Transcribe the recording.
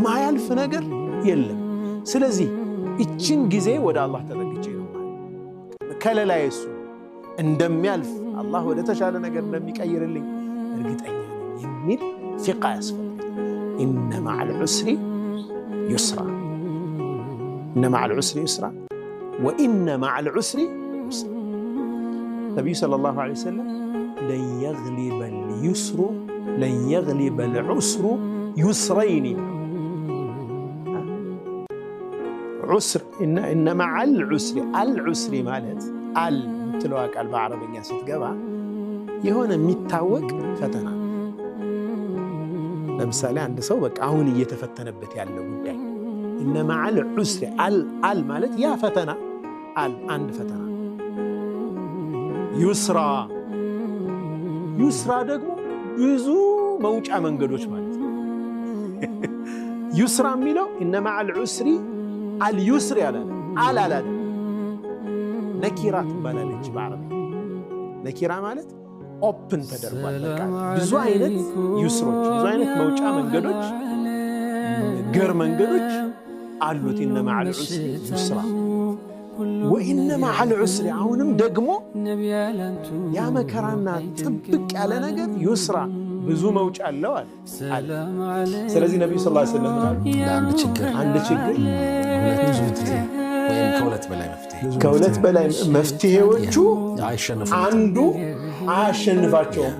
ማያልፍ ነገር የለም። ስለዚህ ይችን ጊዜ ወደ አላህ ተጠግቼ ነው ከለላይ እሱ እንደሚያልፍ፣ አላህ ወደ ተሻለ ነገር እንደሚቀይርልኝ እርግጠኛ ነኝ የሚል ثقة ያስፈልጋል። إن مع العسر يسرا، إن مع العسر يسرا وإن مع العسر يسرا። ነቢዩ صلى الله عليه وسلم لن يغلب اليسر لن يغلب العسر يسرين። عسر إن مع العسر العسر ማለት ال የምትለዋ ቃል በአረበኛ ስትገባ የሆነ የሚታወቅ ፈተና። ለምሳሌ አንድ ሰው በቃ አሁን እየተፈተነበት ያለው ጉዳይ إن مع العسر ال ال ማለት ያ ፈተና ال አንድ ፈተና፣ يسرا يسرا ደግሞ ብዙ መውጫ መንገዶች ማለት ነው። يسرا የሚለው إن مع العسر اليسر ያላለ ال አላለ። نكرة ትባላለች በአረብኛ። نكرة ማለት open ተደርጓል። በቃ ብዙ አይነት يسر ኦች፣ ብዙ አይነት መውጫ መንገዶች፣ ገር መንገዶች አሉት። إن مع العسر يسرا وإن مع العسر አሁንም ደግሞ ያ መከራና ጥብቅ ያለ ነገር يسرا ብዙ መውጫ አለው አለ። ስለዚህ ነቢዩ صلى الله عليه وسلم ለአንድ ችግር አንድ ችግር ሁለት መፍትሄ ወይም ከሁለት በላይ መፍትሄ ከሁለት በላይ መፍትሄዎቹ አይሸነፉም። አንዱ አያሸንፋቸውም።